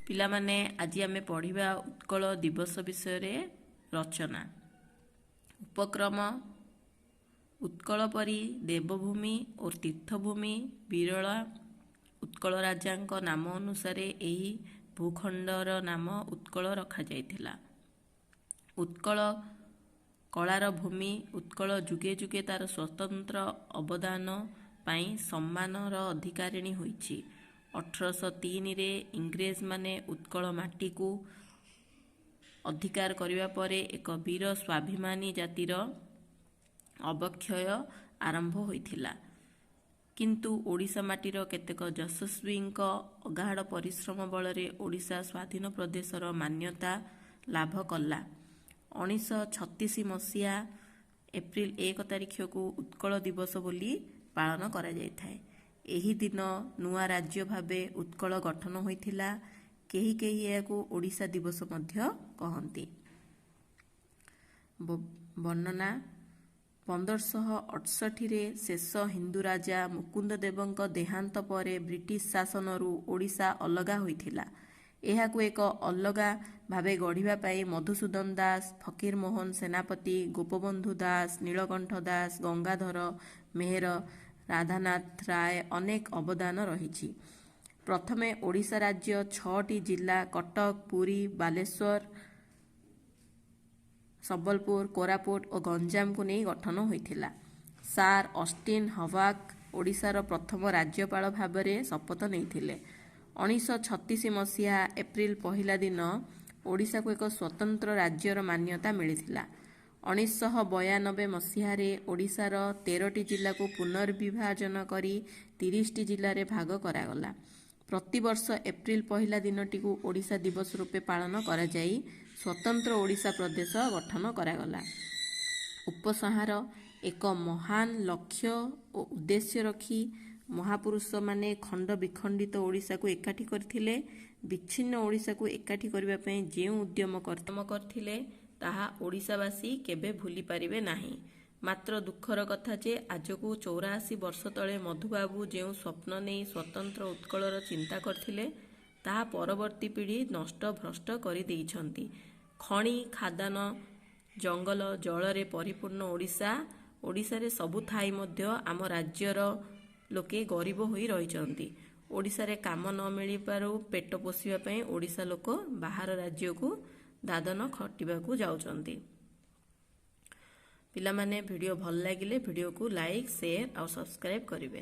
ପିଲାମାନେ, ଆଜି ଆମେ ପଢ଼ିବା ଉତ୍କଳ ଦିବସ ବିଷୟରେ ରଚନା। ଉପକ୍ରମ: ଉତ୍କଳ ପରି ଦେବଭୂମି ଓ ତୀର୍ଥଭୂମି ବିରଳ। ଉତ୍କଳ ରାଜାଙ୍କ ନାମ ଅନୁସାରେ ଏହି ଭୂଖଣ୍ଡର ନାମ ଉତ୍କଳ ରଖାଯାଇଥିଲା। ଉତ୍କଳ କଳାର ଭୂମି। ଉତ୍କଳ ଯୁଗେ ଯୁଗେ ତାର ସ୍ୱତନ୍ତ୍ର ଅବଦାନ ପାଇଁ ସମ୍ମାନର ଅଧିକାରିଣୀ ହୋଇଛି। 1803ରେ ଇଂରେଜମାନେ ଉତ୍କଳ ମାଟିକୁ ଅଧିକାର କରିବା ପରେ ଏକ ବୀର ସ୍ୱାଭିମାନୀ ଜାତିର ଅବକ୍ଷୟ ଆରମ୍ଭ ହୋଇଥିଲା। କିନ୍ତୁ ଓଡ଼ିଶା ମାଟିର କେତେକ ଯଶସ୍ୱୀଙ୍କ ଅଗାଢ଼ ପରିଶ୍ରମ ବଳରେ ଓଡ଼ିଶା ସ୍ୱାଧୀନ ପ୍ରଦେଶର ମାନ୍ୟତା ଲାଭ କଲା। 1936 ମସିହା ଏପ୍ରିଲ 1 ତାରିଖକୁ ଉତ୍କଳ ଦିବସ ବୋଲି ପାଳନ କରାଯାଇଥାଏ। ଏହି ଦିନ ନୂଆ ରାଜ୍ୟ ଭାବେ ଉତ୍କଳ ଗଠନ ହୋଇଥିଲା। କେହି କେହି ଏହାକୁ ଓଡ଼ିଶା ଦିବସ ମଧ୍ୟ କହନ୍ତି। ବର୍ଣ୍ଣନା: 1568ରେ ଶେଷ ହିନ୍ଦୁ ରାଜା ମୁକୁନ୍ଦ ଦେବଙ୍କ ଦେହାନ୍ତ ପରେ ବ୍ରିଟିଶ ଶାସନରୁ ଓଡ଼ିଶା ଅଲଗା ହୋଇଥିଲା। ଏହାକୁ ଏକ ଅଲଗା ଭାବେ ଗଢ଼ିବା ପାଇଁ ମଧୁସୂଦନ ଦାସ, ଫକୀରମୋହନ ସେନାପତି, ଗୋପବନ୍ଧୁ ଦାସ, ନୀଳକଣ୍ଠ ଦାସ, ଗଙ୍ଗାଧର ମେହେର, ରାଧାନାଥ ରାୟ ଅନେକ ଅବଦାନ ରହିଛି। ପ୍ରଥମେ ଓଡ଼ିଶା ରାଜ୍ୟ ଛଅଟି ଜିଲ୍ଲା କଟକ, ପୁରୀ, ବାଲେଶ୍ୱର, ସମ୍ବଲପୁର, କୋରାପୁଟ ଓ ଗଞ୍ଜାମକୁ ନେଇ ଗଠନ ହୋଇଥିଲା। ସାର୍ ଅଷ୍ଟିନ୍ ହୱାକ୍ ଓଡ଼ିଶାର ପ୍ରଥମ ରାଜ୍ୟପାଳ ଭାବରେ ଶପଥ ନେଇଥିଲେ। 1936 ମସିହା ଏପ୍ରିଲ 1 ଦିନ ଓଡ଼ିଶାକୁ ଏକ ସ୍ୱତନ୍ତ୍ର ରାଜ୍ୟର ମାନ୍ୟତା ମିଳିଥିଲା। 1992 ମସିହାରେ ଓଡ଼ିଶାର 13ଟି ଜିଲ୍ଲାକୁ ପୁନର୍ବିଭାଜନ କରି 30ଟି ଜିଲ୍ଲାରେ ଭାଗ କରାଗଲା। ପ୍ରତିବର୍ଷ ଏପ୍ରିଲ 1 ଦିନଟିକୁ ଓଡ଼ିଶା ଦିବସ ରୂପେ ପାଳନ କରାଯାଇ ସ୍ୱତନ୍ତ୍ର ଓଡ଼ିଶା ପ୍ରଦେଶ ଗଠନ କରାଗଲା। ଉପସଂହାର: ଏକ ମହାନ ଲକ୍ଷ୍ୟ ଓ ଉଦ୍ଦେଶ୍ୟ ରଖି ମହାପୁରୁଷମାନେ ଖଣ୍ଡ ବିଖଣ୍ଡିତ ଓଡ଼ିଶାକୁ ଏକାଠି କରିଥିଲେ। ବିଚ୍ଛିନ୍ନ ଓଡ଼ିଶାକୁ ଏକାଠି କରିବା ପାଇଁ ଯେଉଁ ଉଦ୍ୟମ କରିଥିଲେ, ତାହା ଓଡ଼ିଶାବାସୀ କେବେ ଭୁଲି ପାରିବେ ନାହିଁ। ମାତ୍ର ଦୁଃଖର କଥା ଯେ ଆଜକୁ 84 ବର୍ଷ ତଳେ ମଧୁବାବୁ ଯେଉଁ ସ୍ୱପ୍ନ ନେଇ ସ୍ୱତନ୍ତ୍ର ଉତ୍କଳର ଚିନ୍ତା କରିଥିଲେ, ତାହା ପରବର୍ତ୍ତୀ ପିଢ଼ି ନଷ୍ଟ ଭ୍ରଷ୍ଟ କରିଦେଇଛନ୍ତି। ଖଣି, ଖାଦାନ, ଜଙ୍ଗଲ, ଜଳରେ ପରିପୂର୍ଣ୍ଣ ଓଡ଼ିଶା। ଓଡ଼ିଶାରେ ସବୁ ଥାଇ ମଧ୍ୟ ଆମ ରାଜ୍ୟର ଲୋକେ ଗରିବ ହୋଇ ରହିଛନ୍ତି। ଓଡ଼ିଶାରେ କାମ ନ ମିଳିବାରୁ ପେଟ ପୋଷିବା ପାଇଁ ଓଡ଼ିଶା ଲୋକ ବାହାର ରାଜ୍ୟକୁ ଦାଦନ ଖଟିବାକୁ ଯାଉଛନ୍ତି। ପିଲାମାନେ, ଭିଡ଼ିଓ ଭଲ ଲାଗିଲେ ଭିଡ଼ିଓକୁ ଲାଇକ୍, ସେୟାର ଆଉ ସବସ୍କ୍ରାଇବ୍ କରିବେ।